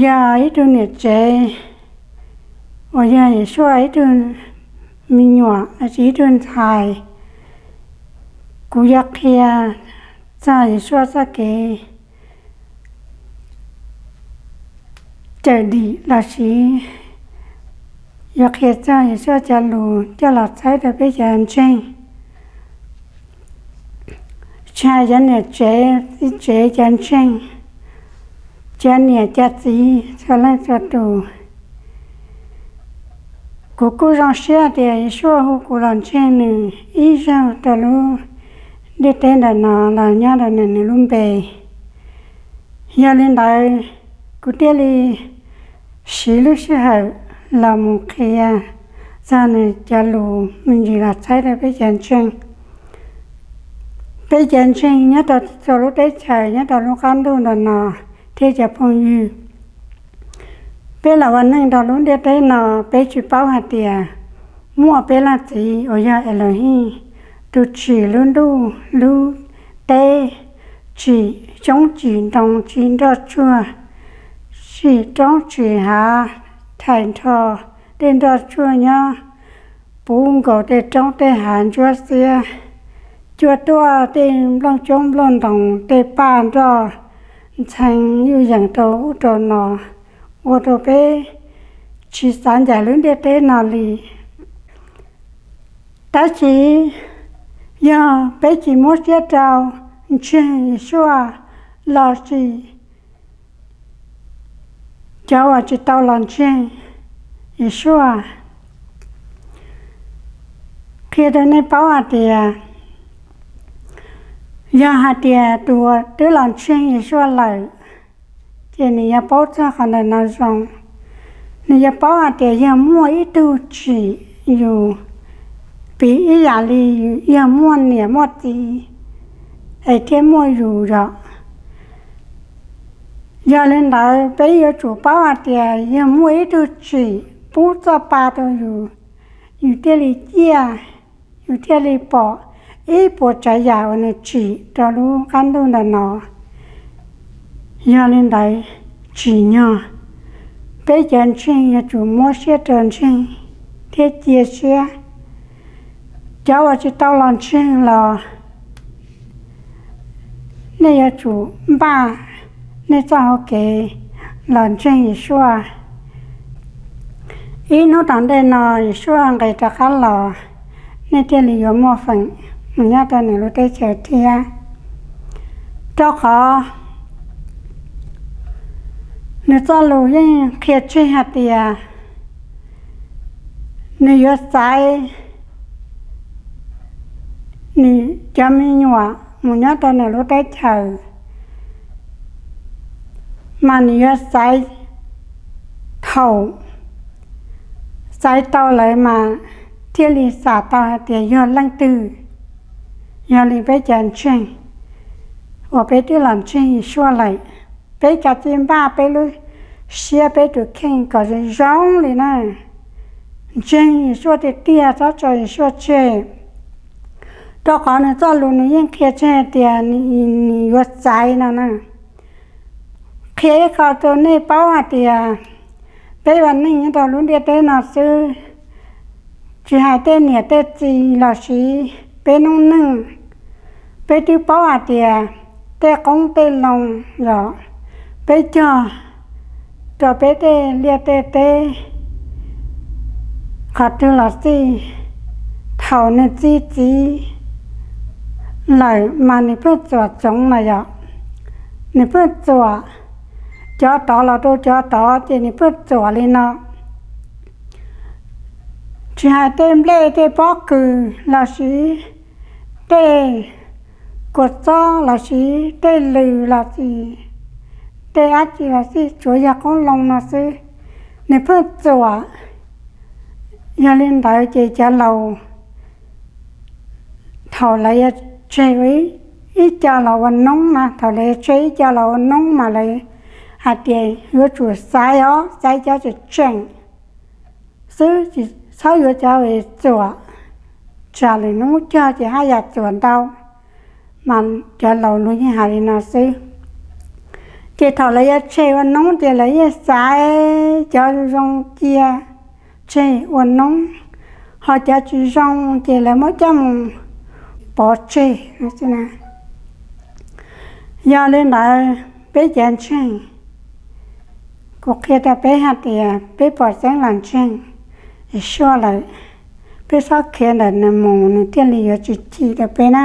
Yog ib tug niam tsev uas yog Yeshua ib tug me nyuam los sis ib tug ntxhais, kuv yuav qhia txog Yeshua txoj kev cawm dim los sis yuav qhia txog Yeshua cov lus coj los txhawb rau peb cov ntseeg, tsis hais cov niam tsev txiv tsev cov ntseeg, cov niam cov txiv txhua leej txhua tus. Kuv kuj zoo siab tias Yeshua hu kuv los ntseeg nws ib zaug rau lub ntiaj teb ntawm no los nyob rau nws, nws lub npe. Yog li ntawd, kuv thiaj li siv lub sij hawm los mus qhia txog nws cov lus me ntsis los txhawb rau peb cov ntseeg, peb cov ntseeg nyob rau txhua lub teb chaws nyob rau lub qab ntuj ntawm no thiab cov phooj ywg. Peb los ua neej rau lub ntiaj teb no, peb tsis paub hais tias muaj peb leej txiv uas yog Elohim, tus tsim lub ntuj lub teb, tsim xyoob tsim ntoo, tsim nroj tsuag, tsim roob tsim hav, thais nrho tej nroj tsuag nyob puv nkaus tej roob tej hav ntsuab xiab, cua tuaj tej nplooj xyoob nplooj ntoos, tej paj nroj ntxhee yuj yees rau ub rau no, ua rau peb tsis xav ncaim lub ntiaj teb no li. Tab sis yog peb tsis muab siab rau ntseeg Yeshua los sis cov uas tsis tau los ntseeg Yeshua, qhia rau nej paub hais tias yog hais tias tus uas twb los ntseeg Yeshua lawm, ces nws yuav paub txog qhov ntawm no zoo. Nws yuav paub hais tias yog muaj ib tug tsim yus, piv ib yam li yog muaj niam muaj txiv es thiaj muaj yus yom. Yog li ntawd peb yuav tsum paub hais tias yog muaj ib tug tsim pub txoj pa rau yus, yus thiaj li ciaj, yus thiaj li pom ib puas tsav yam uas nws tsim rau lub qab ntuj ntawm no. Yog li ntawd, tsim nyog peb cov ntseeg yuav tsum muab siab rau ntseeg thiab cia siab. Cov uas tsis tau los ntseeg los nej yuav tsum npaj nej txoj hau kev los ntseeg Yeshua. Ib hnub tom ntej no Yeshua nqis rov qab los, nej thiaj li yuav muaj feem mus nyob rau nws lub teb chaws thiab. Rau qhov nws txoj lus yeej qhia tseg hais tias nws yuav xaiv nws cov me nyuam mus nyob rau nws lub teb chaws, mas nws yuav xaiv thaum xaiv tau lawv mas thiaj li xam tau hais tias yog leej twg. Yog li peb cov ntseeg uas peb twb los ntseeg Yeshua lawm, peb kav tsij npaj peb lub siab peb tus kheej kom zoo zoo li na. Ntseeg Yeshua tiag tiag, txhob tso Yeshua tseg, rau qhov nws txoj lus nws yeej qhia tseg tias nws yuav xaiv no na. Qhia ib qho rau nej paub hais tias peb ua neej nyob rau lub ntiaj teb no xwb, tsis hais tej niam tej txiv los sis peb noob neej, peb twb paub hais tias tej qoob tej loo los peb cog rau peb tej liaj tej teb qhov twg los xij, thaum nws txi txiv lawm mas nws pheej txuam txoov na yom. Nws pheej txuam cov tod los rau cov tod ces nws pheej txuam li no. Tsis hais tej nplej tej pob kws los sis tej kua txob los sis tej lws los sis tej dab tsi los xij, tsuav yog qoob loo no xwb, nws pheej txuam. Yog li ntawd ces cov laus thaum lawv yuav tseg ib co los ua noob na, thaum lawv yuav tseg ib co los ua noob mas lawv hais tias yuav tsum xaiv os, xaiv cov tseem tseem xwb, tsis txhob yuav cov txuam, tsam lwm hnub cog ces haj yam txuam ntau. Mas cov laus luag yeej hais li no xwb. Ces thaum lawv yuav tseg ua noob ces lawv yeej xaiv cov zoo cia tseg ua noob, ho cov tsis zoo ces lawv muab coj mus pov tseg. Yog li ntawd peb cov ntseeg, kuv qhia rau peb hais tias peb pom txeeb los ntseeg Yeshua lawm, peb txhob khiav ntawm nws mus, nws thiaj li yuav tsis chim rau peb na.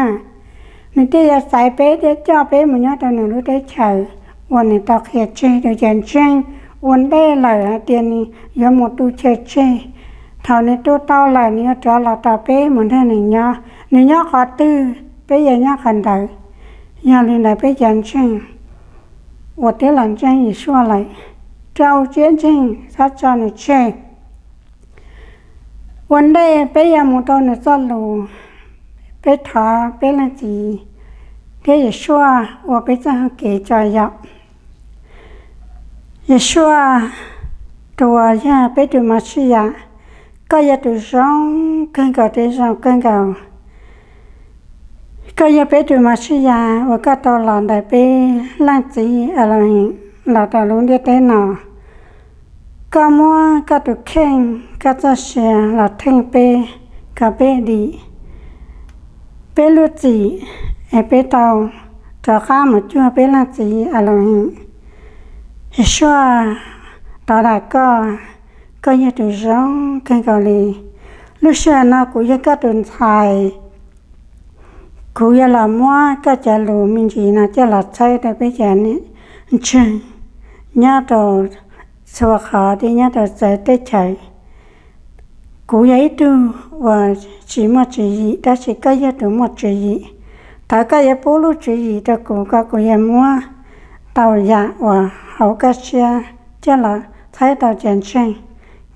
Nws thiaj yuav xaiv peb thiab coj peb mus nyob rau nws lub teb chaws uas nws tau qhia tseg rau cov ntseeg ua ntej lawm hais tias nws yuav mus tu chaw tseg. Thaum nws tu tau lawm nws yuav rov los rau peb mus nrog nws nyob. Nws nyob qhov twg peb yuav nyob qhov ntawd. Yog li ntawd peb cov ntseeg uas twb los ntseeg Yeshua lawm, rau siab ntseeg txhob tso nws tseg. Ua ntej peb yuav mus rau nws txoj lus, peb thov peb leej txiv thiab Yeshua ua peb txoj hau kev tso yom. Yeshua, tus uas yog peb tus Mauxiyas, koj yog tus zoo kawg nkaus thiab zoo kawg nkaus. Koj yog peb tus Mauxiyas uas koj tau los ntawm peb leej txiv Aluhis los rau lub ntiaj teb no. Koj muab koj tus kheej, koj txoj sia los theej peb kom peb dim peb lub txim, es peb tau rov qab mus cuag peb leej txiv Aluhis. Yeshua, thov dag koj, koj yog tus zoo kawg nkaus li. Lub sij hawm no kuv yog koj tus ntxhais, kuv yuav los muab koj cov lus me ntsis no coj los txhawb rau peb cov ntseeg nyob rau txhua qhov thiab nyob rau txawv teb chaws. Kuv yog ib tug uas tsis muaj tswv yim, tab sis koj yog tus muaj tswv yim. Thov koj yuav pub lub tswv yim rau kuv kom kuv yuav muab tau yam uas haum koj siab coj los txhawb tau cov ntseeg,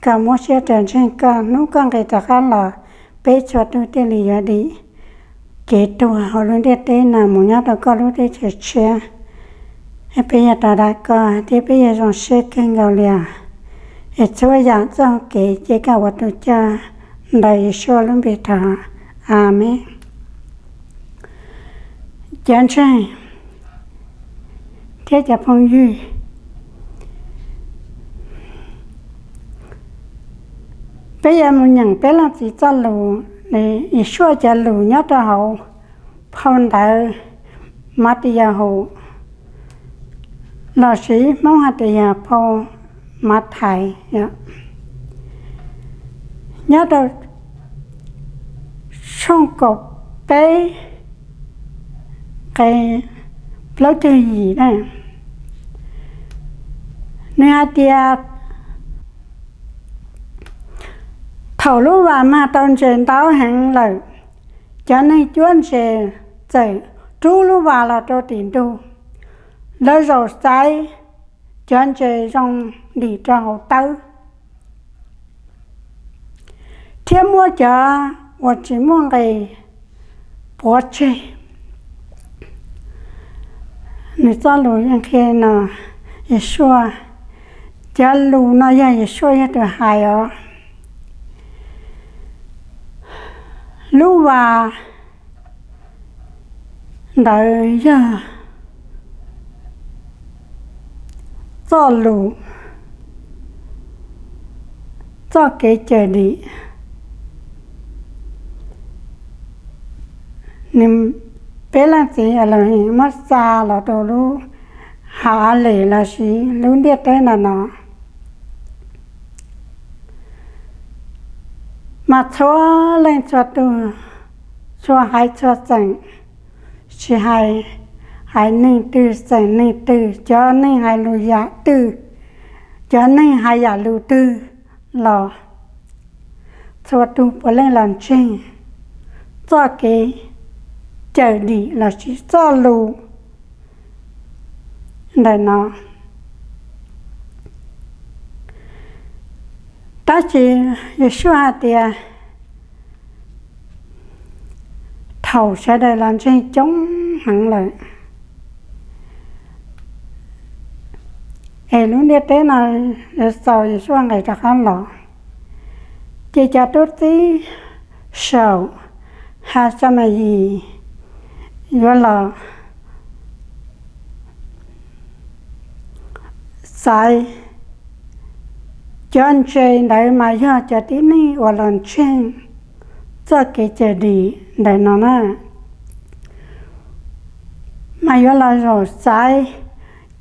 kom muab siab rau ntseeg koj, hnub koj nqis rov qab los peb txhua tus thiaj li yuav dim kev tuag hauv lub ntiaj teb no mus nyob rau koj lub teb chaws tshiab. Peb yog rau dag koj thiab peb yog zoo siab kawg nkaus li os. Es txhua yam txoj kev ces koj ua tus coj, ntawm Yeshua lub npe thov, Amees. Cov ntseeg thiab cov phooj ywg, peb yuav mus nyeem peb leej txiv txoj lus, Yeshua cov lus nyob rau hauv phau ntawv Matiyahu, los sis Hmoob hais tias yog phau Mathais, nyob rau tshooj kaum peb, nqe plaub caug yim na. Nws hais tias, thaum lub vas mag tau ntses ntau heev lawm, cov neeg cuab ntses txawm rub lub vas los rau tim ntug. Lawv zaum xaiv cov ntses zoo dim rau hauv tawb, thiab muab cov uas tsis muaj nqis puav tseg. Nws txoj lus yeej qhia no, Yeshua, cov lus no yog Yeshua yog tus hais os. Lub vas ntawd yog txoj lus, txoj kev cawm dim. Nws, peb leej txiv Aluhis muab xa los rau lub Hav Alis los sis lub ntiaj teb no no, mas txhua leej txhua tus, txhua haiv txhua xeem, tsis hais haiv neeg twg xeem neeg twg, cov neeg hais lus yam twg, cov neeg hais yam lus twg los txhua tus puav leej los ntseeg txoj kev cawm dim los sis txoj lus ntawm no. Tab sis Yeshua hais tias thaum sawv daws los ntseeg coob heev lawm, es lub ntiaj teb no yuav txaus Yeshua nqis rov qab los, ces cov tub txib saum Has Xas Mas Yis yuav los xaiv. Cov ntse ntawd mas yog cov tib neeg uas los ntseeg txoj kev cawm dim ntawm no na, mas yuav los zaum xaiv.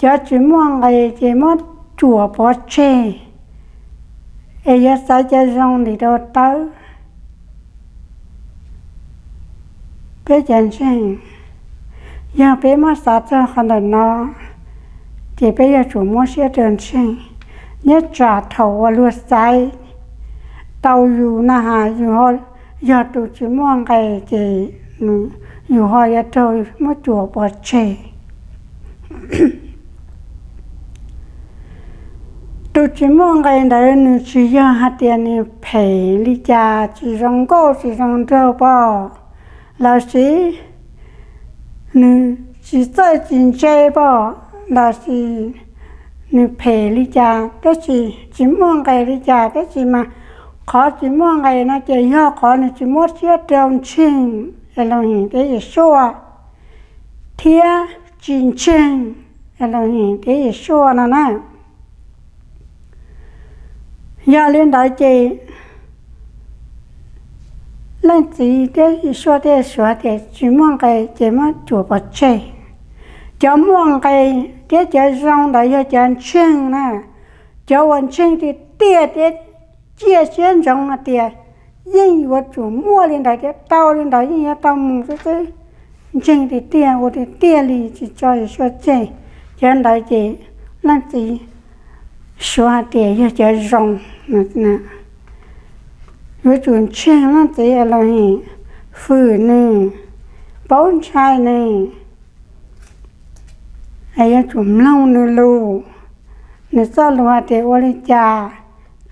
Cov tsis muaj nqe ces muab cuam pov tseg, es yuav xaiv cov zoo ntim rau tawb. Peb cov ntseeg, yog peb muab xav txog qhov ntawm no, ces peb yuav tsum muab siab rau ntseeg. Nyob tsam thaum uas luag xaiv tau yus na has, yus yog tus tsis muaj nqe, ces yus ho yuav raug muab cuam pov tseg. Tus tsis muaj nqe ntawd nws tsis yog hais tias nws phem li cas, tsis zoo nkauj tsis zoo nraug pom, los sis nws tsis txawj tsis ntse pom, los sis nws phem li cas, tab sis tsis muaj nqe li cas, tab sis mas qhov tsis muaj nqe no ces yog qhov nws tsis muab siab rau ntseeg Elohim thiab Yeshua, thiab tsis ntseeg Elohim thiab Yeshua no na. Yog li ntawd ces Leej Txiv thiab Yeshua thiaj suav tias tsis muaj nqe ces muab cuam pov tseg. Cov muaj nqe thiab cov zoo ntawd yog cov ntseeg na, cov uas ntseeg tiag tiag thiab cia siab ntsoov hais tias yeej yuav tsum muaj li ntawd thiab tau li ntawd, yeej yuav tau mus xwb xwb. Ntseeg tiag tiag, ua tiag tiag li, tsis tso Yeshua tseg. Cov ntawd ces Leej Txiv suav hais tias yog cov zoo. Yuav tsum ntseeg Leej Txiv Elohim, hwm nws, paub ntshai nws, yuav tsum mloog nws lus. Nws txoj lus hais tias ua li cas,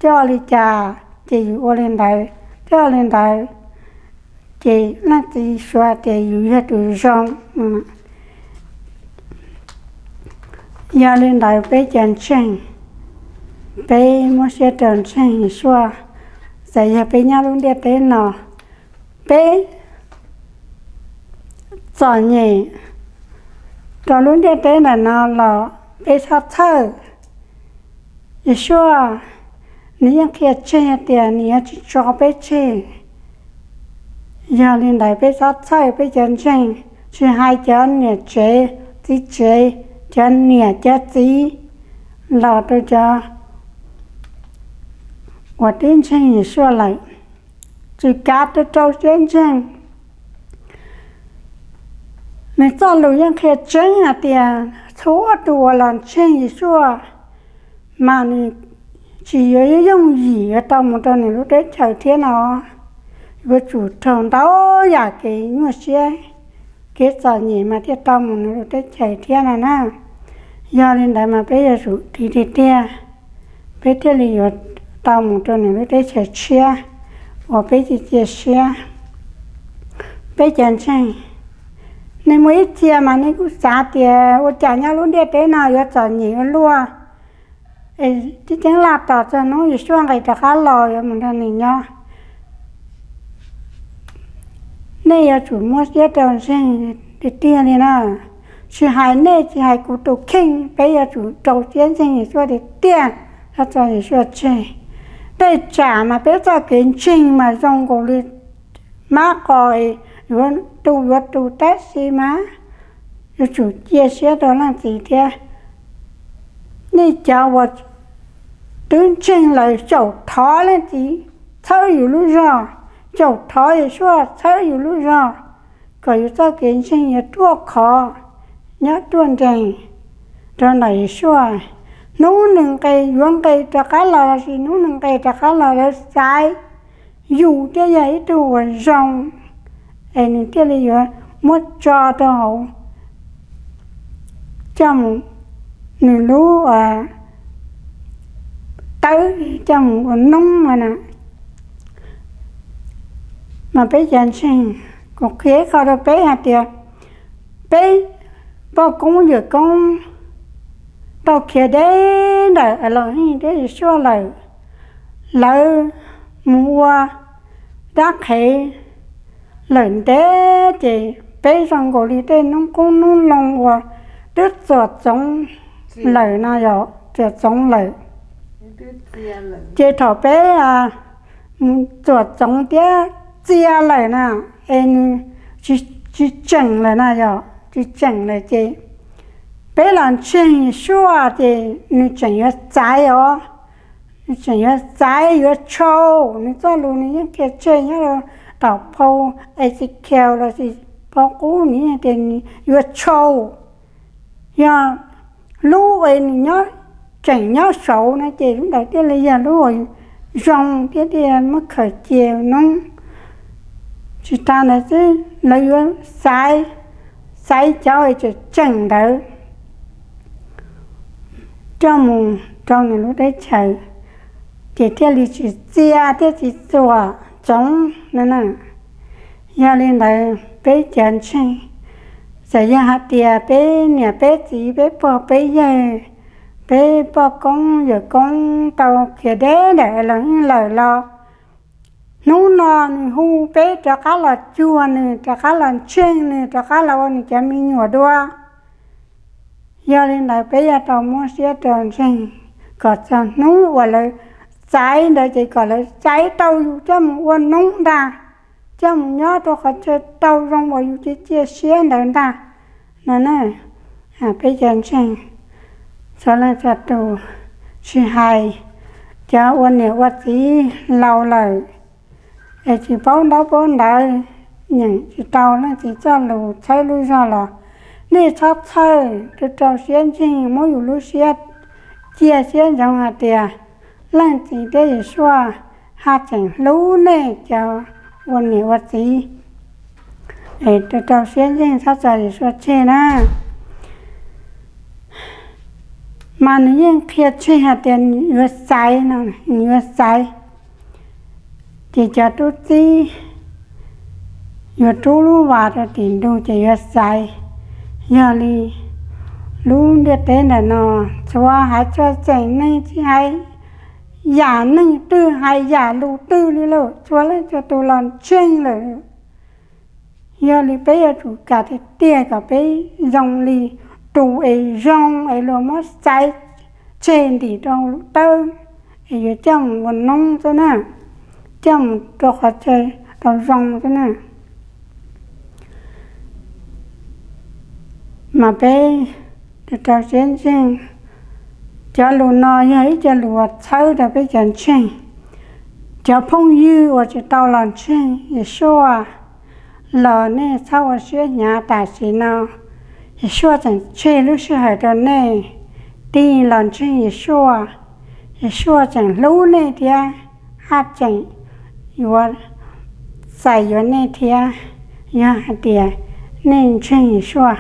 coj li cas, ces yus ua li ntawd, coj li ntawd, ces Leej Txiv suav tias yus yog tus zoo. Yog li ntawd peb cov ntseeg, peb muab siab rau ntseeg Yeshua. Txawm yog peb nyob lub ntiaj teb no, peb txom nyem rau lub ntiaj teb ntawm no los peb txhob txhawj. Yeshua nws yeej qhia tseg tias nws yuav tsis tso peb tseg. Yog li ntawd peb txhob txhawj, peb cov ntseeg, tsis hais cov niam tsev txiv tsev, cov niam cov txiv, los rau cov uas twb ntseeg Yeshua lawm, tsis kav rau rau siab ntseeg. Nws txoj lus yeej qhia tseeb hais tias txhua tus uas los ntseeg Yeshua mas nws tsis yuav yooj yim yuav tau mus rau nws lub teb chaws thiab no. Yuav tsum raug ntau yam kev nyuaj siab, kev txom nyem mas thiaj tau mus nws lub teb chaws thiab no na. Yog li ntawd mas peb yuav tsum tiv tiag tiag, peb thiaj li yuav tau mus rau nws lub teb chaws tshiab uas peb cia cia siab. Peb cov ntseeg, nej muaj ib txhia mas nej kuj xav tias ua cas nyob lub ntiaj teb no yuav txom nyem ua luaj, es tib ceeb laj tos txog hnub Yeshua nqis rov qab los yuav mus nrog nws nyob. Nej yuav tsum muab siab rau ntseeg tiag tiag li na. Tsis hais nej tsis hais kuv tus kheej, peb yuav tsum rau siab ntseeg Yeshua tiag tiag, txhob tso Yeshua tseg. Tej tsam mas peb txoj kev ntseeg mas zoo nkaus li mab qos, yuav tu yuav tu tab sis mas yuav tsum cia siab rau Leej Txiv thiab. Nej cov uas twb ntseeg lawm xyaum thov Leej Txiv txhawb yus lub zog, xyaum thov Yeshua txhawb yus lub zog, kom yus txoj kev ntseeg yuav ruaj khov, nyob ruaj nrees rau ntawm Yeshua. Hnub nws nqis, yuav nqis rov qab los lossis hnub nws nqis rov qab los lawv xaiv yus thiaj yog ib tug uas zoo, es nws thiaj li yuav muab tso rau hauv, coj mus nws lub tawb, coj mus ua noob no na. Mas peb cov ntseeg, kuv qhia ib qho rau peb hais tias peb poj koob yawm koob tau khiav deb ntawm Elohim thiab Yeshua lawm, lawv mus ua dab qhev lawm ntev, ces peb zoo nkaus li tej noob qoob noob loo uas twb txuam txoov lawm no yom. txuam txoov lawm. Ces thaum peb mus txuam txoov thiab txia lawm na, es nws tsis tseem lawm na, yog tsis tseem lawm ces peb los ntseeg Yeshua ces nws tseem yuav xaiv os, nws tseem yuav xaiv, yuav tshau. Nws txoj lus nws yeej qhia tseg nyob rau tom phau Ezekiel los sis phau qub, nws yeej tias nws yuav tshau. Yog lub uas nws nyob, tseem nyob saud no ces lub ntawd thiaj li yog lub uas zoo thiab thiaj muab khaws cia noob. Tsis tas ntawd xwb, lawv yuav xaiv, xaiv cov uas tseem tseem ntawd coj mus rau nws lub teb chaws, ces thiaj li tsis txia thiab tsis txuam txoov no na. Yog li ntawd peb cov ntseeg, txawm yog hais tias peb niam peb txiv, peb pog peb yawg, peb poj koob yawm koob tau khiav deb ntawm los yeej lawm los, hnub no nws hu peb rov qab los cuag nws, rov qab los ntseeg nws, rov qab los ua nws cov me nyuam dua. Yog li ntawd peb yuav tau muab siab rau ntseeg kom txog hnub uas lawv xaiv ntawd ces kom lawv xaiv tau yus coj mus ua noob ntag, coj mus nyob rau qhov chaw tau zoo uas yus cia cia siab ntawd ntag no na. Peb cov ntseeg txhua leej txhua tus, tsis hais cov ua niam ua txiv laus lawm es tsis paub ntaub paub ntawv, nyeem tsis tau leej txiv txoj lus, txhawb lub zog los, nej txhob txhawj, rau rau siab ntseeg, muab yus lub siab cia siab ntsoov hais tias leej txiv thiab Yeshua haj tseem hlub nej cov ua niam ua txiv. Es rau rau siab ntseeg, txhob tso Yeshua tseg na. Mas nws yeej qhia tseg hais tias nws yuav xaiv no, nws yuav xaiv. Ces cov tub txib yuav rub lub vas rau tim ntug ces yuav xaiv. Yog li lub ntiaj teb ntawm no txhua haiv txhua tseem neeg, tsis hais yam neeg twg hais yam lus twg li lauj, txhua leej txhua tus los ntseeg lawm. Yog li peb yuav tsum kam tiag tiag kom peb zoo li tus es zoo es luag muab xaiv tseg ntim rau lub tawb es yuav coj mus ua noob xwb na, coj mus rau qhov chaw tau zoo xwb na. Mas peb rau rau siab ntseeg, cov lus no yog ib co lus uas txhawb rau peb cov ntseeg. Cov phooj ywg uas tsis tau los ntseeg Yeshua los nej txhob ua siab hnyav tam sim no. Yeshua tseem tseg lub sij hawm rau nej tig los ntseeg Yeshua. Yeshua tseem hlub nej thiab, haj tseem yuav txais yuav nej thiab, yog hais tias nej ntseeg Yeshua.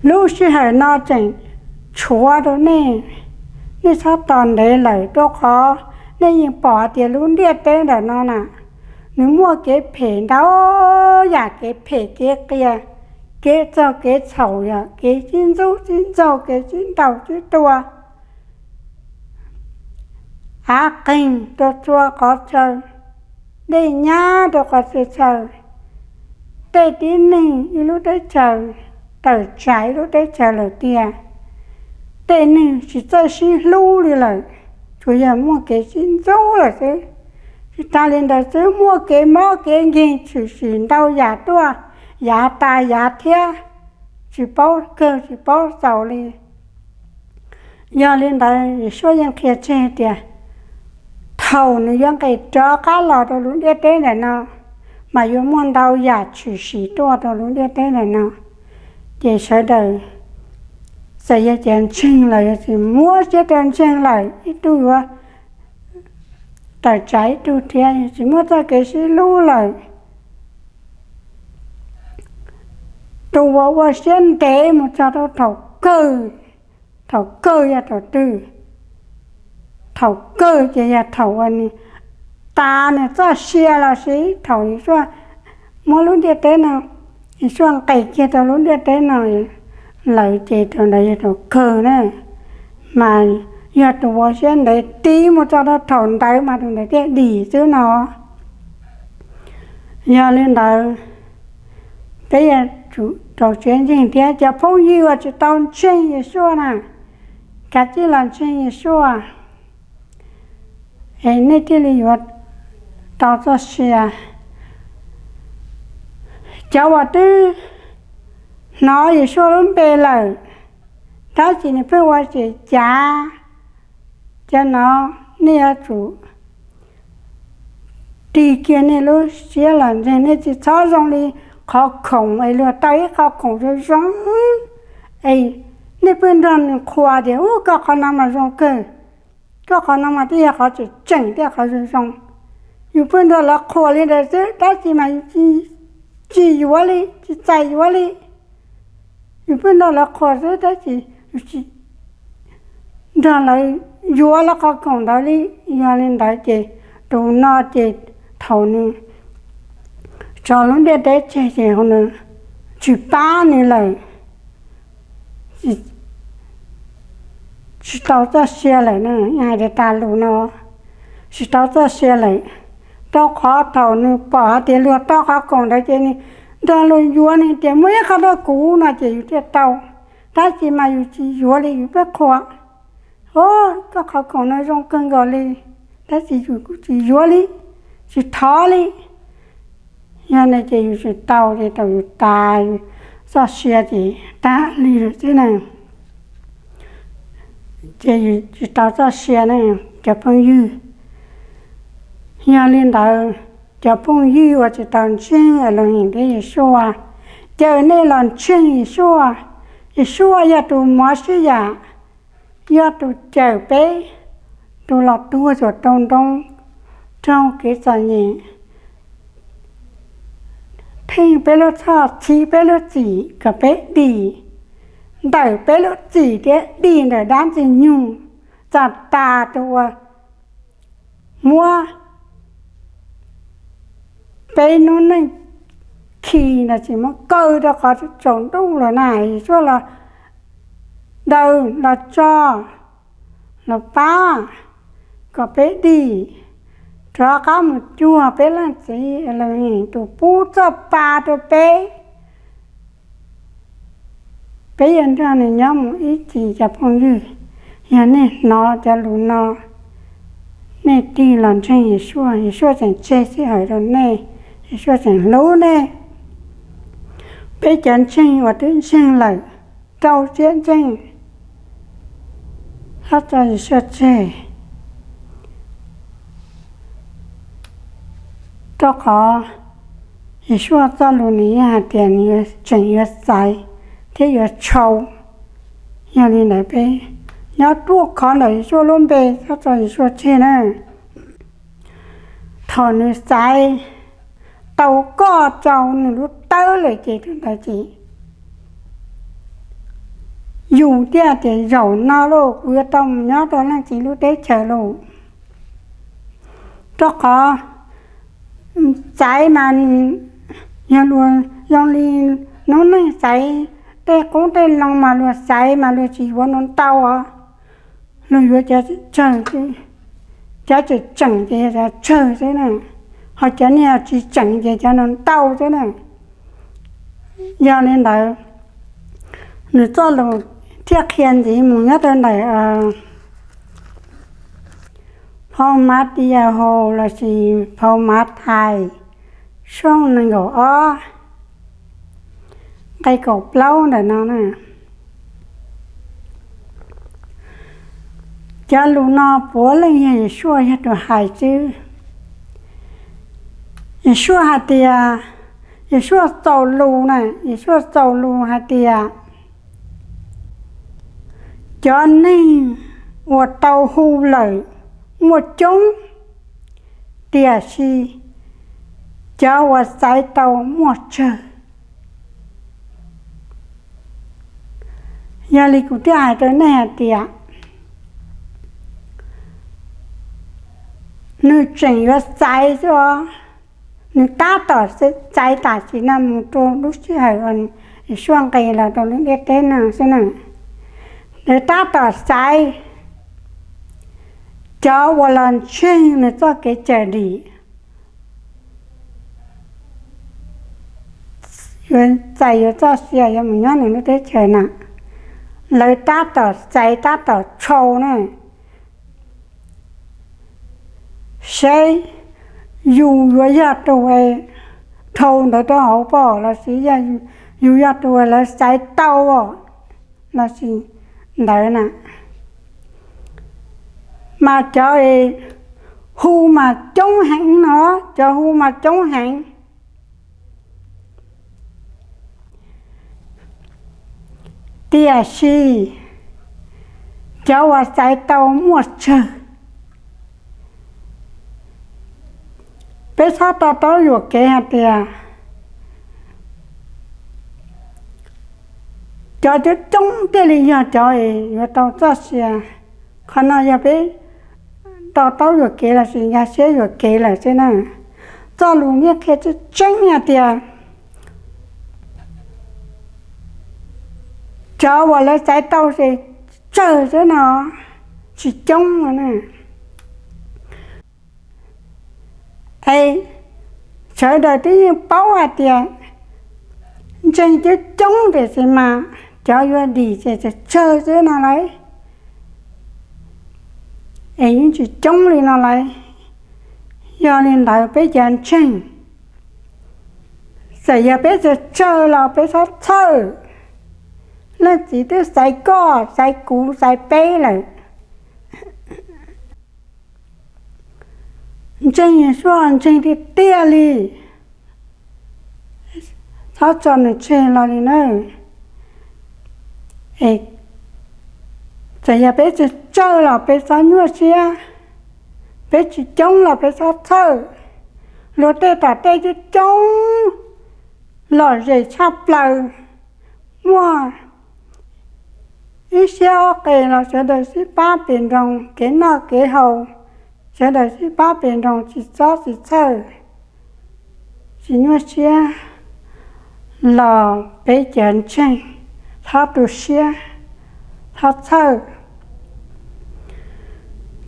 Lub sij hawm no tseem tshuav rau nej, nej txhob tos ntev lawm, rau qhov nej yeej pom hais tias lub ntiaj teb ntawm no na, nws muaj kev phem ntau yam, kev phem kev qias, kev txog kev txhaum, yog kev sib ntxub sib ntxaug, kev sib ntaus sib tua, av qeeg rau txhua qhov chaw, dej nyab rau qhov txhia chaw. Tej tib neeg ib lub teb chaws tawm tsam ib lub teb chaws lawm tiag. Tej neeg tsis txawj sib hlub li lawm, tsuas yog muaj kev sib ntxub lawm xwb. Tsis tas li ntawd xwb, muaj kev mob kev nkeeg tshwm sim ntau yam tuaj, yav tas yav thiab, tsis paub kawg tsis paub txaus li. Yog li ntawd Yeshua yeej qhia tseg tias thaum nws yuav nqis rov qab los rau lub ntiaj teb ntawm no, mas yuav muaj ntau yam tshwm sim tuaj rau lub ntiaj teb ntawm no. Ces sawv daws, txawm yog cov ntseeg los yog tsis muab siab rau ntseeg lawm, ib tug yuav tawm tsam ib tug thiab, yog tsis muaj txoj kev sib hlub lawm. Tus uas ua siab ntev mus txog rau thaum kawg, thaum kawg yog thaum twg? Thaum kawg ces yog thaum uas nws tas nws txoj sia los sis thaum Yeshua muab lub ntiaj teb no, Yeshua nqis kiag rau lub ntiaj teb no lawm ces thaum ntawd yog thaum kawg na. Mas yog tus ua siab ntev tig mus txog rau thaum ntawd mas tus ntawd thiaj dim xwb no. Yog li ntawd, peb yuav tsum rau siab ntseeg thiab cov phooj ywg uas tsis tau ntseeg Yeshua na, Kav tsij los ntseeg Yeshua, es nej thiaj li yuav tau txoj sia. Cov uas twb hnov Yeshua lub npe lawm, tab sis nws pheej ua tseem cav, cov no nej yuav tsum tig kiag nej lub siab los ntseeg. Nej tsis txhob zoo li qhov khoom es luag tau ib qho khoom zoo zoo, es nej pheej nrog nws qhuas tias, Ub, koj qhov no mas zoo kawg, koj qhov no mas twb yog qhov tseem tseem thiab qhov zoo zoo. Yus pheej nrog lawv qhuas li ntawd xwb, tab sis mas yus tsis yuav li, tsis txais yuav li. Yus pheej nrog lawv qhuas xwb, tab sis yus tsis nrog lawv yuav lawv qhov khoom ntawd li. Yog li ntawd ces tus no ces thaum nws tso lub ntiaj teb tseg ces nws tsis pab nws lawm, tsis tau txoj sia lawm na. Hais tias tas lus no, tsis tau txoj sia lawm, rau qhov thaum nws pom hais tias luag tau qhov khoom ntawd ces nws nrog luag yuav, nws tias, Muaj ib qho rau kuv, no ces yus thiaj tau. Tab sis mas yus tsis yuav li, yus pheej qhuas, Ub, koj qhov khoom no zoo kawg nkaus li, tab sis yus kuj tsis yuav li, tsis thov li. Yog li ces yus tsis tau, ces thaum yus tas txoj sia ces tag li lawm xwb na. Ces yus tsis tau txoj sia na, cov phooj ywg. Yog li ntawd, cov phooj ywg uas tsis tau ntseeg Elohim thiab Yeshua, caw nej los ntseeg Yeshua. Yeshua yog tus mov sib yam, yog tus cawm peb, tus los tuag saum ntoo raug kev txom nyem, pheej peb lub txhoj, txhiv peb lub txim kom peb dim ntawm peb lub txim thiab dim ntawm dab ntxwg nyoog, txog tas tus uas muab peb hnub neej khi ntawd, tsis muab kaw rau qhov tsaus ntuj lawm na, Yeshua los daws los tso, los pab kom peb dim, rov qab mus cuag peb leej txiv Elohim tus pub txoj pa rau peb. Peb yuav nrog nws nyob mus ib txhis, cov phooj ywg. Yog nej hnov cov lus no, nej tig los ntseeg Yeshua, Yeshua tseem tseg sij hawm rau nej, Yeshua tseem hlub nej. Peb cov ntseeg uas twb ntseeg lawm, rau siab ntseeg, txhob tso Yeshua tseg. Rau qhov Yeshua txoj lus nws yeej hais tias nws tseem yuav xaiv thiab yuav tshau. Yog li ntawd peb nyob ruaj khov ntawm Yeshua lub npe, txhob tso Yeshua tseg na. Thaum nws xaiv tau koj rau nws lub tawb lawm ces thaum ntawd ces yus thiaj tias, Zaum no lauj, kuv yuav tau mus nyob rau leej txiv lub teb chaws lauj. Rau qhov xaiv mas yog luag zoo li noob neej xaiv tej qoob tej loo mas luag xaiv mas luag tsis yuav nws ntau os. Luag yuav cov tsawg, cov tseem tseem ces yog cov tsawg xwb na, ho cov niag tsis tseem ces cov no ntau xwb na. Yog li ntawd, nws txoj lus thiaj qhia ntxiv mus nyob rau ntawm phau Matias lossis phau Mathais tshooj nees nkaum ob, nqe kaum plaub ntawm no na. Cov lus no puav leej yog Yeshua yog tus hais xwb. Yeshua hais tias, Yeshua txaus lus na, Yeshua txaus lus hais tias, cov neeg uas tau hu lawm muaj coob, tiam sis cov uas xaiv tau muaj tsawg. Yog li kuv thiaj hais rau nej hais tias, nws tseem yuav xaiv xwb os. Nws tab tom xaiv tam sim no mus rau lub sij hawm uas Yeshua nqis los rau lub ntiaj teb no xwb na. Nws tab tom xaiv cov uas los ntseeg nws txoj kev cawm dim, yuav txais yuav txoj sia yuav mus nyob nws lub teb chaws na. lawv tab tom xaiv tab tom tshau na, saib yus yuav yog tus dhau ntawd rau hauv pom lossis yog yus yog tus lawv xaiv tau lossis ntawd na. Mas cov hu mas coob heev no, cov hu mas coob heev. Tiam sis cov uas xaiv tau muaj tsawg. Peb txhob to taub yuam kev hais tias cov coob coob thiaj li yog cov es yuav tau txoj sia. Qhov no yog peb to taub yuam kev lossis nkag siab yuam kev lawm xwb na. Txoj lus yeej qhia tseeb tseeb hais tias cov uas lawv xaiv tau ces tsawg xwb no, tsis coob no. Es sawv daws twb yeej paub hais tias ntseeg coob coob tiam sis mas cov yuav dim ces tsawg tsawg xwb no lauj, es yeej tsis coob li no lauj. Yog li ntawd peb cov ntseeg, txawm yog peb tsawg tsawg los peb txhob txhawj. Leej Txiv twb xaiv koj, xaiv kuv, xaiv peb lawm. Ntseeg Yeshua ntseeg tiag tiag li, txhob tso nws tseg los li na. Txawm yog peb tsawg tsawg los peb txhob nyuaj siab, peb tsis coob los peb txhob txhawj. Luag tej tom tej coob coob, lom zem tshaj plaws, muaj ib siab ob qe los sawv daws sib pab pem nroos kev noj kev haus, sawv daws sib pab pem nroos tsis txob tsis txhawj, tsis nyuaj siab, los peb cov ntseeg txhob tu siab, txhob txhawj,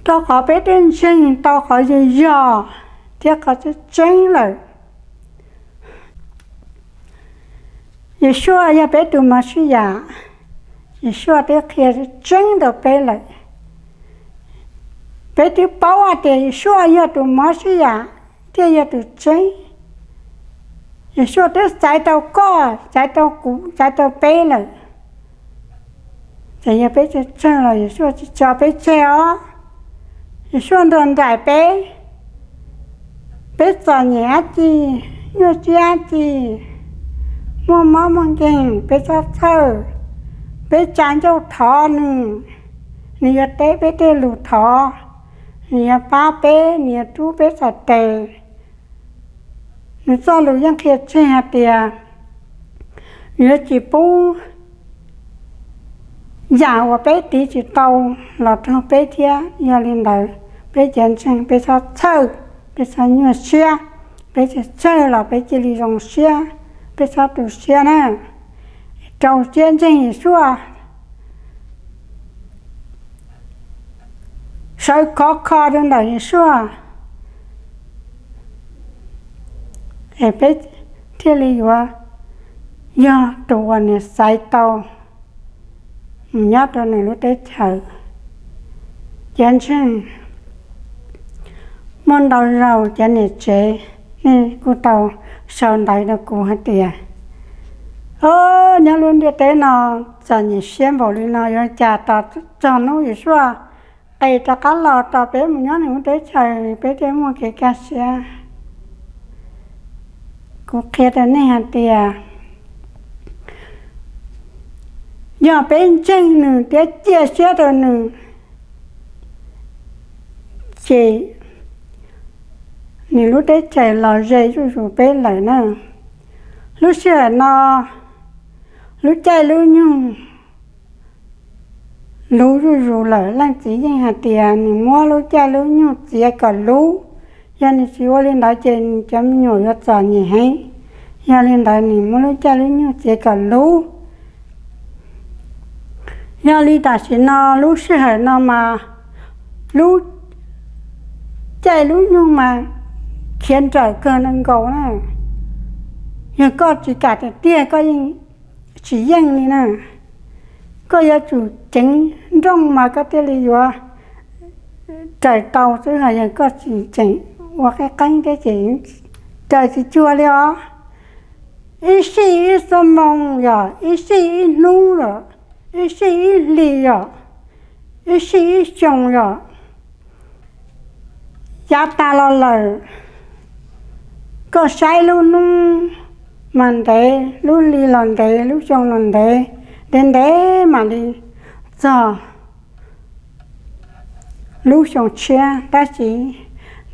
rau qhov peb twb ntseeg tau qhov yog yog thiab qhov tseeb tseeb lawm. Yeshua yog peb tus Mauxiyas, Yeshua twb qhia tseeb rau peb lawm. Peb twb paub hais tias Yeshua yog tus Mauxiyas thiab yog tus tseeb. Yeshua twb xaiv tau koj, xaiv tau kuv, xaiv tau peb lawm. Txawm yog peb tsawg tsawg los Yeshua tsis tso peb tseg os. Yeshua nrog nraim peb, peb txom nyem dab tsi, nyuaj siab dab tsi, muaj mob muaj nkeeg peb txhob txhawj. Peb tsa ncauj thov nws, nws yuav teb peb tej lus thov, nws yuav pab peb, nws yuav rub peb txhais tes. Nws txoj lus yeej qhia tseg hais tias yuav tsis pub yam uas peb tiv tsis tau los raug peb thiab. Yog li ntawd peb cov ntseeg peb txhob txhawj, peb txhob nyuaj siab, peb tsawg tsawg los peb cia li zoo siab, peb txhob tu siab na. Rau siab ntseeg Yeshua, sawv khov kho rau ntawm Yeshua, es peb thiaj li yuav yog tus uas nws xaiv tau mus nyob rau nws lub teb chaws. Cov ntseeg, muaj ntau zaus cov niam tsev nej kuj tau sau ntawv rau kuv hais tias, o, nyob lub ntiaj teb no txom nyem siab npaum li no yuav cas tos txog hnub Yeshua qis rov qab los tos peb mus nyob nws lub teb chaws peb thiaj muaj kev kaj siab. Kuv qhia rau nej hais tias yog peb ntseeg nws thiab cia siab rau nws, ces nws lub teb chaws los ze zuj zus peb lawm na. Lub sij hawm no lub caij lub nyoog luv zuj zus lawm, leej txiv yeej hais tias nws muab lub caij lub nyoog txiav kom luv. Yog nws tsis ua li ntawd ces nws cov me nyuam yuav txom nyem heev. Yog li ntawd nws muab lub caij lub nyoog txiav kom luv. Yog li tam sim no lub sij hawm no mas lub caij lub nyoog mas khiav nrawm kawg nkaus na. Yog koj tsis kam tiag tiag koj yeej tsis yeej li na. Koj yuav tsum ceev nrooj mas koj thiaj li yuav raws tau xwb, ho yog koj tsis ceev ua qeeb qeeb thiab ces raws tsis cuag li os. Ib sij ib xuab moos yom, ib sij ib hnub yom, ib sij ib hlis yom, ib sij ib xyoo yom, yav tag los lawm. Koj saib lub hnub mas ntev, lub hli los ntev, lub xyoo los ntev, ntev ntev mam li txog lub xyoo tshiab. Tab sis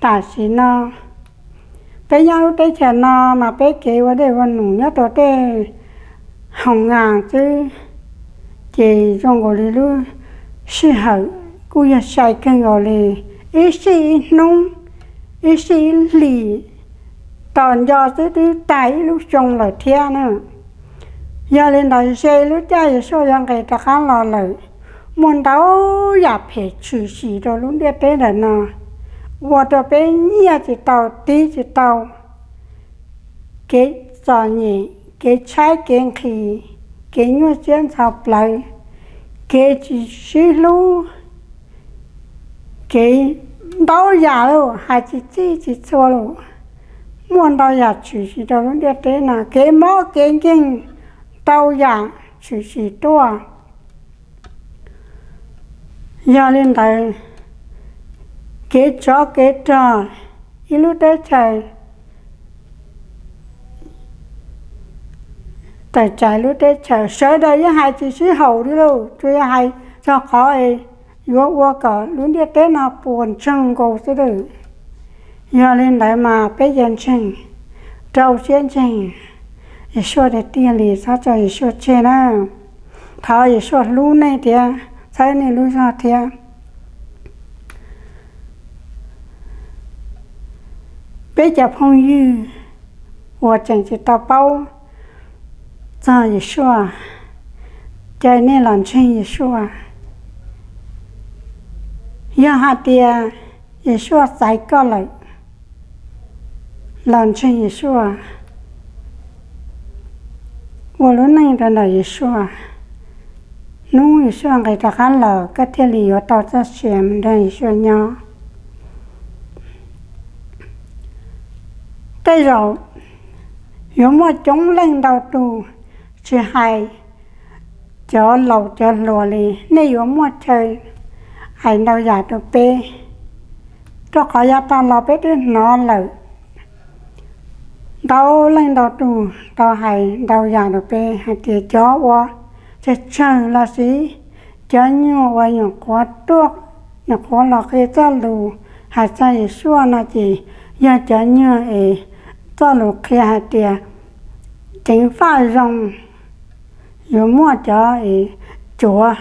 tam sim no peb nyob lub teb chaws no mas peb kev ua dej ua num nyob rau tej hoos nas xwb, ces zoo nkaus li lub sij hawm kuj yog sai kawg nkaus li. Ib sij ib hnub, ib sij ib hlis, tos nco xwb twb tag ib lub xyoo lawm thiab na. Yog li ntawd ze lub caij Yeshua yuav nqis rov qab los lawm, muaj ntau yam phem tshwm sim rau lub ntiaj teb ntawm no, ua rau peb nyiaj tsis tau, tiv tsis tau, kev txom nyem, kev tshaib kev nqhis, kev nyuaj siab ntxhov plawv, kev tsis sib hlub, kev ntau yam lawm, hais tsis txhij tsis txhua lawm. Muaj ntau yam tshwm sim rau lub ntiaj teb no, kev mob kev nkeeg, ntau yam tshwm sim tuaj. Yog li ntawd, kev tsov kev rog, ib lub teb chaws tawm tsam lub teb chaws, sawv daws yeej hais tsis sib haum li lauj, tsuas yog hais txog qhov yuav ua kom lub ntiaj teb no puas ntsoog nkaus xwb lauj. Yog li ntawd mas peb yuav ntseeg, rau siab ntseeg Yeshua tiag tiag li, txhob tso Yeshua tseg na. Thov Yeshua hlub nej thiab txhawb nej lub zog thiab. Peb cov phooj ywg uas tseem tsis tau paub txog Yeshua, caw nej los ntseeg Yeshua. Yog hais tias Yeshua xaiv koj lawm, los ntseeg Yeshua, ua lub neej rau ntawm Yeshua. Hnub Yeshua nqis rov qab los koj thiaj li yuav tau txoj sia mus nrog Yeshua nyob. Tej zaum yuav muaj coob leej ntau tus, tsis hais cov laus cov hluas li, nej yuav muaj chaw hais ntau yam rau peb, rau qhov yav tas los peb twb hnov lawm. Ntau leej ntau tus tau hais ntau yam rau peb hais tias cov uas tsawg tsawg los sis cov nyuag uas nyuam qhuav tuaj, nyuam qhuav los qhia txoj lus hais txog Yeshua no ces yog cov nyuag es txoj lus qhia hais tias ceev faj zoo, yuav muaj cov es cuav.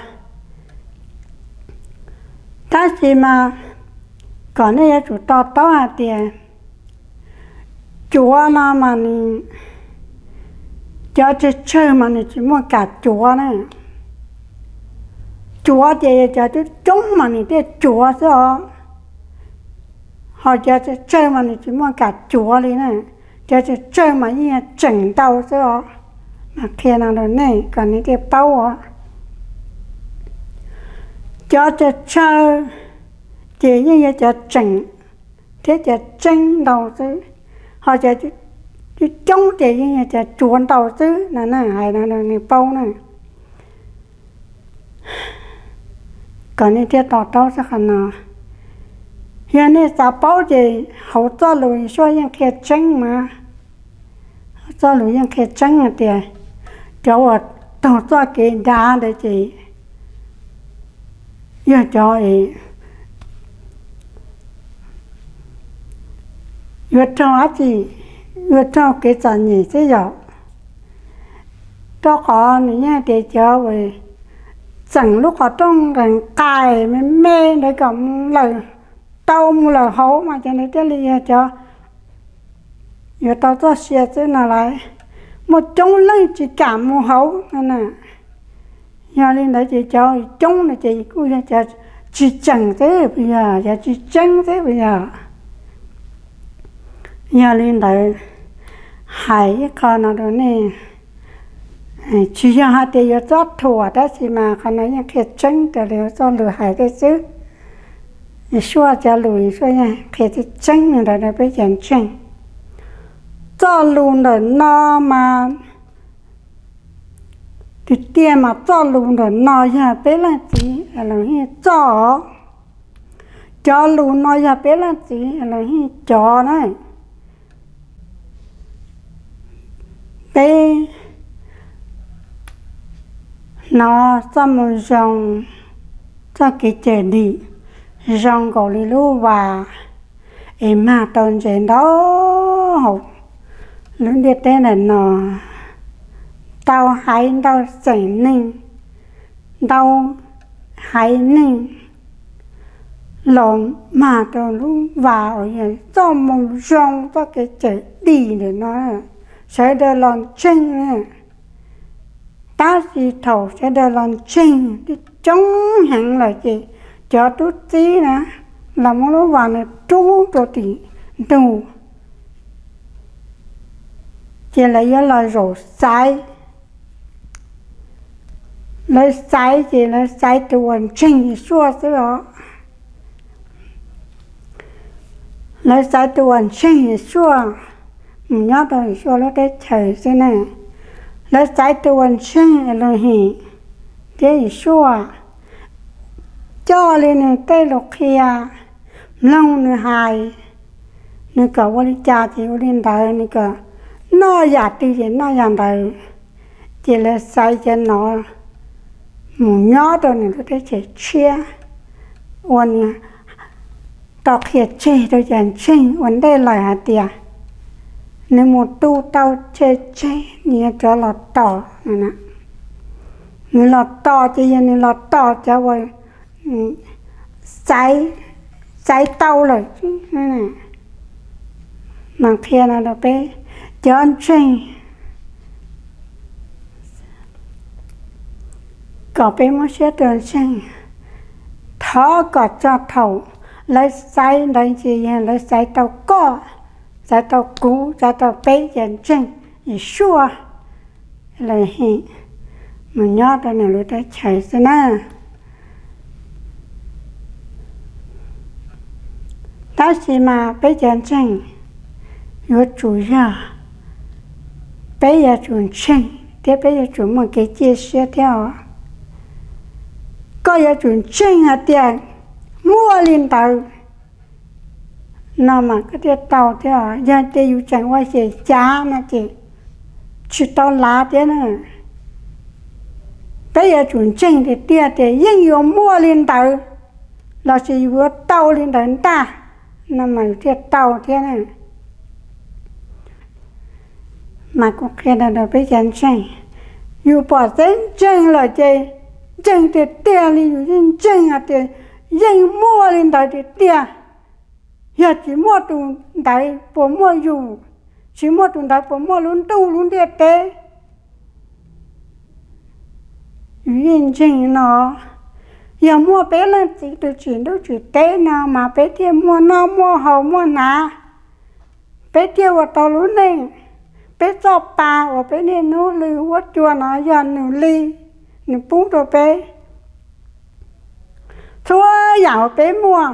Tab sis mas kom nej yuav tsum to taub hais tias cuav no mas nws, cov tsawg tsawg mas nws tsis muaj kam cuav na. Cuav ces yog cov coob coob mas nws thiaj cuav xwb os. Ho cov tsawg tsawg mas nws tsis muaj kam cuav li na. Cov tsawg tsawg mas yeej yog tseem ntau xwb os. Mas qhia no rau nej kom nej thiaj paub os. Cov tsawg tsawg ces yeej yog cov tseem thiab cov tseeb ntau xwb, ho cov coob coob ces yeej yog cov cuav ntau xwb no na, hais no rau nej paub na. Kom nej thiaj to taub txog qhov no. Yog nej xav paub ces hauv txoj lus Yeshua yeej qhia tseeb mas, txoj lus yeej qhia tseeb hais tias cov uas taug txoj kev dav ntawd ces yog cov es yuav raug dab tsi, yuav raug kev txom nyem xwb yom. Rau qhov nws yeej hais tias cov uas txeem lub qhov rooj nqes nqais me me ntawd kom mus lawm, tau mus lawm hauv mas cov ntawd thiaj li yog cov yuav tau txoj sia xwb no lauj. Muaj coob leej tsis kam mus hauv no na. Yog li ntawd ces cov coob no ces kuj yog cov tsis tseem xwb puas yog, cov tsis tseeb xwb puas yog. Yog li ntawd, hais ib qho no rau nej, Tsis yog hais tias yuav txob thuam, tab sis mas qhov no yeej qhia tseeb raws li txoj lus hais tej xwb. Yeshua cov lus, Yeshua yeej qhia tseeb tseeb li ntawd rau peb cov ntseeg. Txoj lus ntawm no mas, tiag tiag mas txoj lus ntawm no yog peb leej txiv Elohim txoj. Cov lus no yog peb leej txiv Elohim cov na. Peb hnov txoj moo zoo, txoj kev cawm dim zoo nkaus li lub vas es mag tau ntses ntau hauv lub ntiaj teb ntawm no, ntau haiv ntau xeem neeg, ntau haiv neeg los mag rau lub vas uas yog txoj moo zoo, txoj kev cawm dim ntawm no, sawv daws los ntseeg. Tab sis thaum sawv daws los ntseeg coob heev lawm ces cov tub txib na los muab lub vas no rub rau tim ntug, ces lawv yuav los zaum xaiv. Lawv xaiv ces lawv xaiv tus uas ntseeg Yeshua xwb os. Lawv xaiv tus uas ntseeg Yeshua mus nyob rau Yeshua lub teb chaws xwb ne. Lawv xaiv tus uas ntseeg Elohim thiab Yeshua, coj li nws tej lus qhia, mloog nws hais, nws kom ua li cas ces ua li ntawd, nws kom noj yam twg ces noj yam ntawd. Ces lawv xaiv cov no mus nyob rau nws lub teb chaws tshiab uas nws tau qhia tseg rau cov ntseeg ua ntej lawm hais tias nws mus tu tau tseg tseg nws yuav rov los tos. Nws los tos ces yog nws los tos cov uas xaiv, xaiv tau lawm. Mas qhia no rau peb cov ntseeg kom peb muab siab rau ntseeg. Thov kom txog thaum lawv xaiv ntawd ces yog lawv xaiv tau koj, xaiv tau kuv, xaiv tau peb cov ntseeg Yeshua Elohim mus nyob rau nws lub teb chaws xwb na. Tab sis mas peb cov ntseeg yuav tsum yog, peb yuav tsum ntseeg thiab peb yuav tsum muaj kev cia siab thiab os. Koj yuav tsum ntseeg hais tias muaj li ntawd no mas koj thiaj tau thiab. Yog tias yus tseem ua xyem xyav no ces tsis tau lav thiab na. Peb yuav tsum ntseeg tiag tiag tias yeej yuav muaj li ntawd lossis yuav tau li ntawd ntag no mas yus thiaj tau thiab na. Mas kuv qhia rau peb cov ntseeg, yus pom tseeb ntseeg lawm ces ntseeg tiag tiag li, yus yeej ntseeg hais tias yeej muaj li ntawd tiag tiag. Yog tsis muaj tus ntawd puas muaj yus? Tsis muaj tus ntawd puas muaj lub ntuj lub ntiaj teb? Yus yeej ntseeg no, yog muaj peb leej txiv tus tsim ntuj tsim teb no mas peb thiaj muaj noj muaj haus muaj hnav, peb thiaj ua tau lub neej. Peb txoj pa uas peb niaj hnub hlw huab cua no yog nws li, nws pub rau peb. Txhua yam uas peb muaj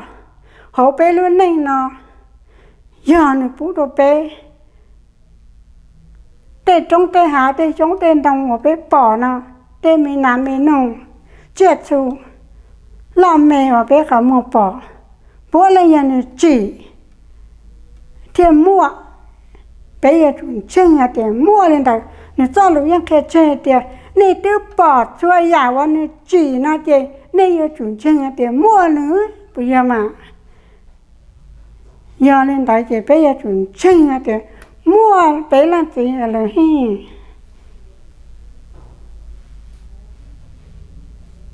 hauv peb lub neej no yog nws pub rau peb. Tej roob tej hav, tej xyoob tej ntoo uas peb pom no, tej me nas me noog, tsiaj txhu, loj me uas peb qhov muag pom, puav leej yog nws tsim thiaj muaj. Peb yuav tsum ntseeg hais tias muaj li ntawd. Nws txoj lus yeej qhia tseg tias nej twb pom txhua yam uas nws tsim no ces nej yuav tsum ntseeg hais tias muaj nws, puas yog mas? Yog li ntawd ces peb yuav tsum ntseeg hais tias muaj peb leej txiv Elohim.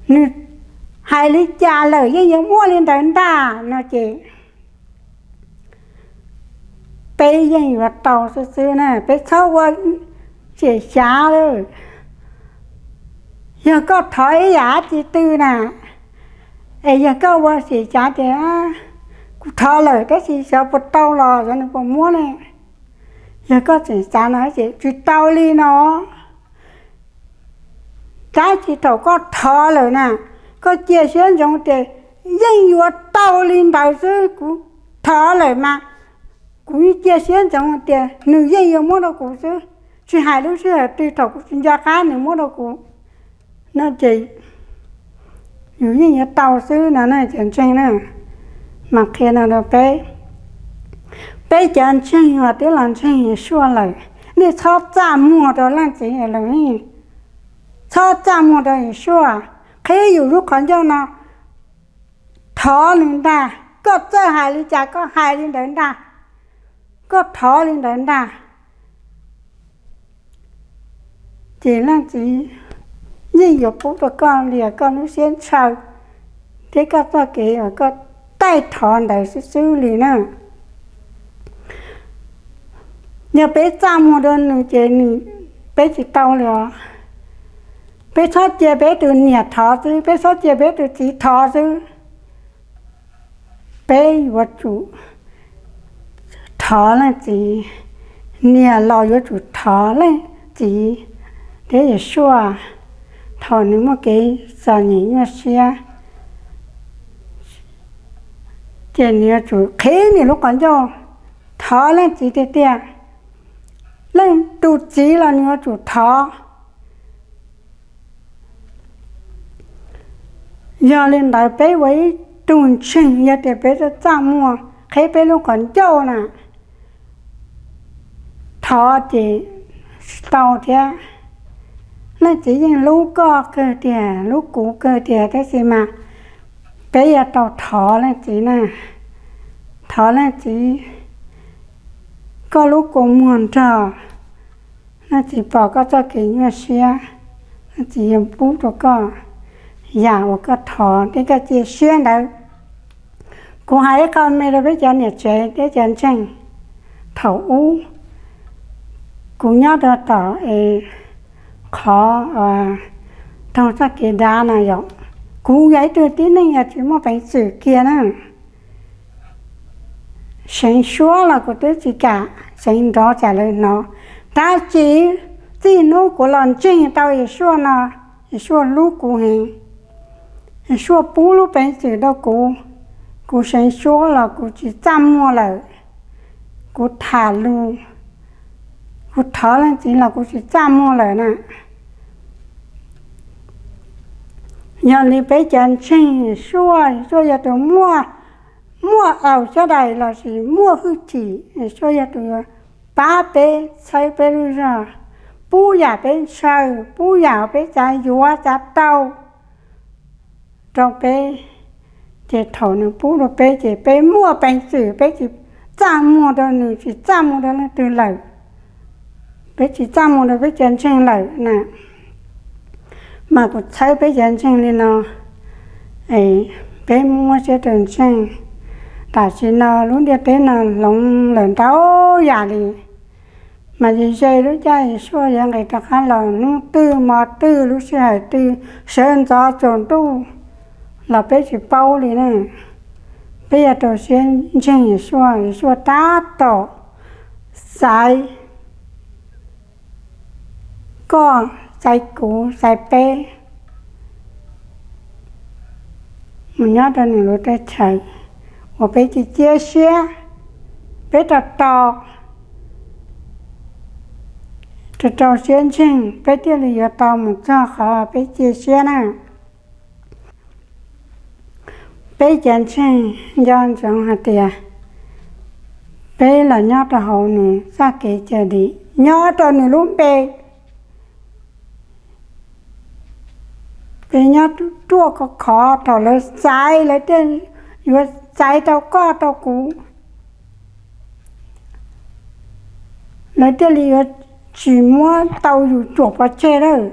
Nws hais li cas lawm yeej yuav muaj li ntawd ntag no ces peb yeej yuav tau xwb xwb na, peb txhob ua xyem xyav lawm. Yog koj thov ib yam dab tsi twg na, es yog koj ua xyem xyav tias kuv thov lawm tab sis xyov puas tau los xyov nws puas muab ne, yog koj tseem xav no ces tsis tau li no. Tab sis thaum koj thov lawm na, koj cia siab ntsoov tias yeej yuav tau li ntawd xwb. Kuv thov lawm mas kuv cia siab ntsoov tias nws yeej yuav muab rau kuv xwb, tsis hais lub sij hawm twg thaum kuv tsis nco qab nws muab rau kuv no ces yus yeej yuav tau xwb no na cov ntseeg na. Mas qhia no rau peb, peb cov ntseeg uas twb los ntseeg Yeshua lawm, nej txhob txaj muag rau leej txiv Elohim, txhob txaj muag rau Yeshua. Qhib yus lub qhov ncauj no, thov nws ntag. Koj txawj hais li cas koj hais li ntawd ntag, koj thov li ntawd ntag, ces leej txiv yeej yuav pub rau koj li koj lub siab ntshaw thiab koj txoj kev uas koj taij thov ntawd xwb xwb li na. Yog peb txaj muag rau nws ces nws, peb tsis tau li os. Peb txhob cia peb tus niam thov xwb, peb txhob cia peb tus txiv thov xwb. Peb yuav tsum thov leej txiv, niam los yuav tsum thov leej txiv thiab Yeshua thaum nws muaj kev txom nyem nyuaj siab, ces nws yuav tsum qhib nws lub qhov ncauj thov leej txiv tiag tiag. Leej tus txiv los nws yuav tsum thov. Yog li ntawd peb ua ib tug ntseeg yog tias peb txaj muag qhib peb lub qhov ncauj na, thov ces tau thiab. Leej txiv yeej hlub koj kawg tiag, hlub kuv kawg tiag, tab sis mas peb yuav tau thov leej txiv na. Thov leej txiv, koj lub kua muag nrog, leej txiv pom koj txoj kev nyuaj siab, leej txiv yuav pub rau koj yam uas koj thov thiab koj cia siab ntawd. Kuv hais ib qho me rau peb cov niam tsev thiab cov ntseeg. Thaum ub kuv nyob rau tom es qhov taug txoj kev dav no yom, kuv yog ib tug tib neeg uas tsis muaj peev xwm kiag na. Seev suab los kuv twb tsis kam seev nrov tsam lawv hnov. Tab sis txij hnub kuv los ntseeg tau Yeshua no, Yeshua hlub kuv heev, Yeshua pub lub peev xwm rau kuv, kuv seev suab los kuv tsis txaj muag lawm. Kuv tham lus, kuv thov leej txiv los kuv tsis txaj muag lawm na. Yog li peb cov ntseeg Yeshua, Yeshua yog tus muaj, muaj aus xyab dais lossis muaj hwj chim, Yeshua yog tus yuav pab peb txhawb peb lub zog, pub yam peb ntshaw, pub yam uas peb xav yuav xav tau rau peb, ces thaum nws pub rau peb ces peb muaj peev xwm, peb tsis txaj muag rau nws, tsis txaj muag rau leej twg lawm, peb tsis txaj muag rau peb cov ntseeg lawm na. Mas kuv txhawb peb cov ntseeg li no, peb muab siab rau ntseeg. Tam sim no lub ntiaj teb no hloov lawm ntau yam li, mas ze ze lub caij Yeshua yuav nqis rov qab los hnub twg hmo twg lub sij hawm twg sawv ntxov tsaus ntuj los peb tsis paub li na. Peb yuav rau siab ntseeg Yeshua, Yeshua tab tom xaiv koj, xaiv kuv, xaiv peb mus nyob rau nws lub teb chaws uas peb cia cia siab, peb rau tau, rau rau siab ntseeg peb thiaj li yuav tau mus txog qhov peb cia siab na. Peb cov ntseeg nco ntsoov hais tias peb los nyob rau hauv nws txoj kev cawm dim, nyob rau nws lub npe. Peb nyob ruaj khov khov, thaum lawv xaiv lawv thiaj yuav xaiv tau koj tau kuv, lawv thiaj li yuav tsis muab tau yus tsuam pov tseg lawm.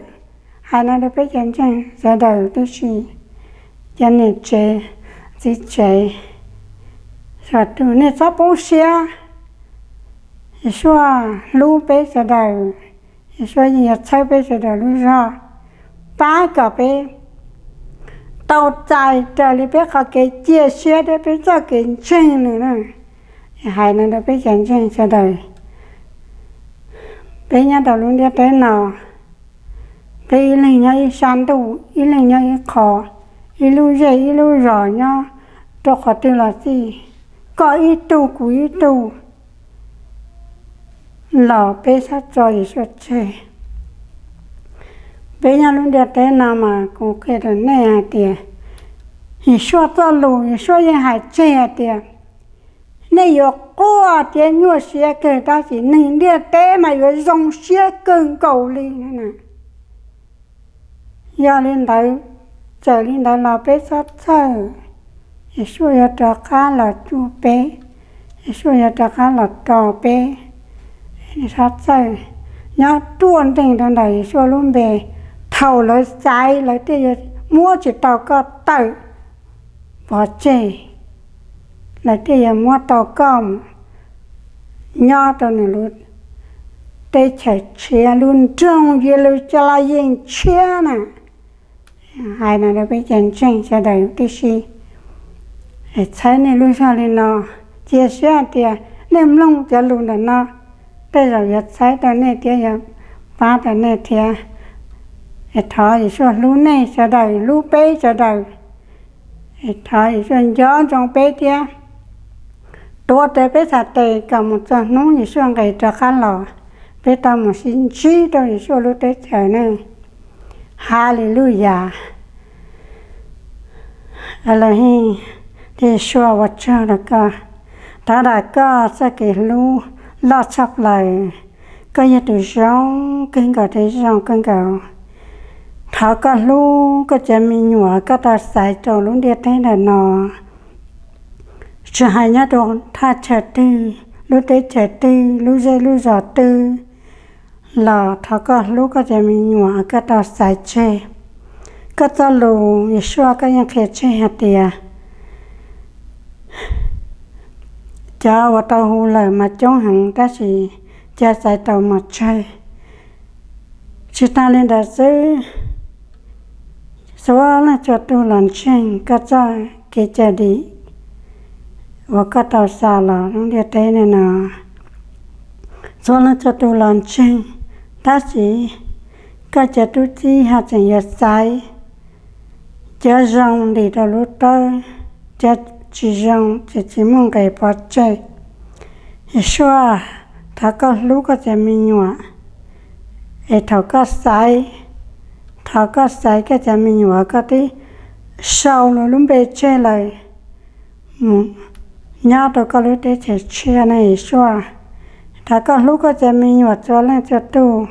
Hais no rau peb cov ntseeg sawv daws tib si, cov niam tsev, txiv tsev, sawv daws nej txhob poob siab. Yeshua hlub peb sawv daws, Yeshua yeej yuav txhawb peb sawv daws lub zog, pab kom peb tau txais raws li peb qhov kev cia siab thiab peb txoj kev ntseeg nws na. Hais no rau peb cov ntseeg sawv daws, peb nyob rau lub ntiaj teb no, Peb ib leeg nyob ib sab ntuj, ib leeg nyob ib qho, ib lub zej ib lub zos, nyob rau qhov twg los xij, koj ib tug kuv ib tug, los peb txhob tso Yeshua tseg. Peb nyob lub ntiaj teb no mas kuv qhia rau nej hais tias Yeshua txoj lus, Yeshua yeej hais tseg hais tias nej yuav quaj thiab nyuaj siab kawg, tab sis neeg ntiaj teb mas yuav zoo siab kawg nkaus li. Yog li ntawd, txawm li ntawd los peb txhob txhawj, Yeshua yuav rov qab los cuag peb, Yeshua yuav rov qab los tos peb. Txhob txhawj, nyob ruaj nreeg rau ntawm Yeshua lub npe. Thaum lawv xaiv, lawv thiaj yuav muab tsis tau koj tawm pov tseg, lawv thiaj yuav muab tau koj mus nyob rau nws lub teb chaws tshiab, lub nroog Yeluxalees tshiab na. Hais no rau peb cov ntseeg sawv daws tib si, txhawb nej lub zog li no. Cia siab hais tias nej mloog cov lus ntawm no, tej zaum yuav txhawb tau nej thiab yuav pab tau nej thiab. Thov Yeshua hlub nej sawv daws, hlub peb sawv daws. Thov Yeshua nco ntsoov peb thiab tuav rawv peb txhais tes kom mus txog hnub Yeshua nqis rov qab los, peb tau mus sib ntsib rau Yeshua lub teb chaws ne. Haleluyas. Alehi, Yeshua, ua tsaug rau koj, thov dag koj txoj kev hlub loj tshaj plaws. Koj yog tus zoo kawg nkaus thiab zoo kawg nkaus. Thov koj hlub koj cov me nyuam koj tau xaiv rau lub ntiaj teb ntawm no, tsis hais nyob rau thaj chaw twg, lub teb chaws twg, lub zej lub zos twg, los thov koj hlub koj cov me nyuam koj tau xaiv tseg. Koj txoj lus Yeshua koj yeej qhia tseg hais tias cov uas tau hu lawm mas coob heev, tab sis cov xaiv tau mas tsawg. Tsis tas li ntawd xwb, txhua leej txhua tus los ntseeg koj txoj kev cai dim uas koj tau xa los lub ntiaj teb no, txhua leej txhua tus los ntseeg, tab sis koj cov tub txib ho tseem yuav xaiv cov zoo ntim rau lub tawb, cov tsis zoo ces tsis muaj nqis pov tseg. Yeshua, thov koj hlub koj cov me nyuam, es thaum koj xaiv, thov koj xaiv koj cov me nyuam koj twb sau lub npe tseg lawm mus nyob rau koj lub teb chaws tshiab ne Yeshua. Thov koj hlub koj cov me nyuam txhua leej txhua tus.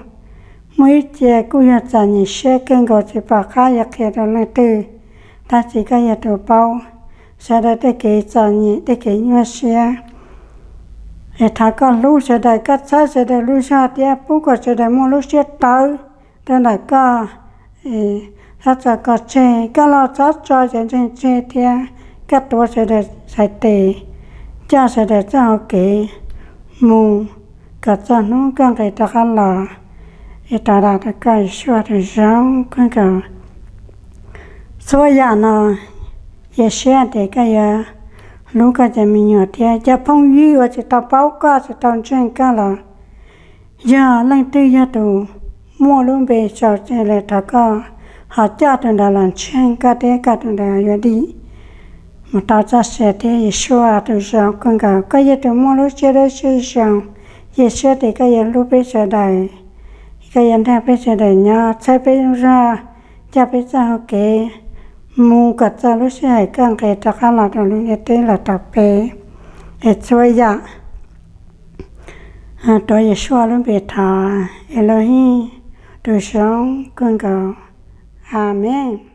Muaj ib ce kuj yog txom nyem siab kawg nkaus tsis pom qab yuav qhia rau leej twg, tab sis koj yog tus paub sawv daws tej kev txom nyem tej kev nyuaj siab. Es thov koj hlub sawv daws, koj txhawb sawv daws lub zog thiab pub kom sawv daws muaj lub siab tawv rau ntawm koj. Txhob tso koj tseg, koj los txhob tso cov ntseeg tseg thiab koj tuav sawv daws txhais tes, coj sawv daws txoj hau kev mus kom txog hnub koj nqis rov qab los. Es thov dag rau koj Yeshua tus zoo kawg nkaus. Txhua yam no, cia siab tias koj yuav hlub koj cov me nyuam thiab cov phooj ywg uas tsis tau paub koj tsis tau ntseeg koj los, yog leej twg yog tus muaj lub npe sau tseg lawm thov koj ho coj tus ntawd los ntseeg koj thiab koj tus ntawd yuav dim mus tau txoj sia thiab. Yeshua tus zoo kawg nkaus, koj yog tus muaj lub siab dawb siab zoo, cia siab tias koj yuav hlub peb sawv daws, koj yuav nrog peb sawv daws nyob, txhawb peb lub zog, coj peb txoj hau kev mus kom txog lub sij hawm koj nqis rov qab los rau lub ntiaj teb los tos peb. Es txhua yam tuav Yeshua lub npe thov, Elohim tus zoo kawg nkaus. Amees.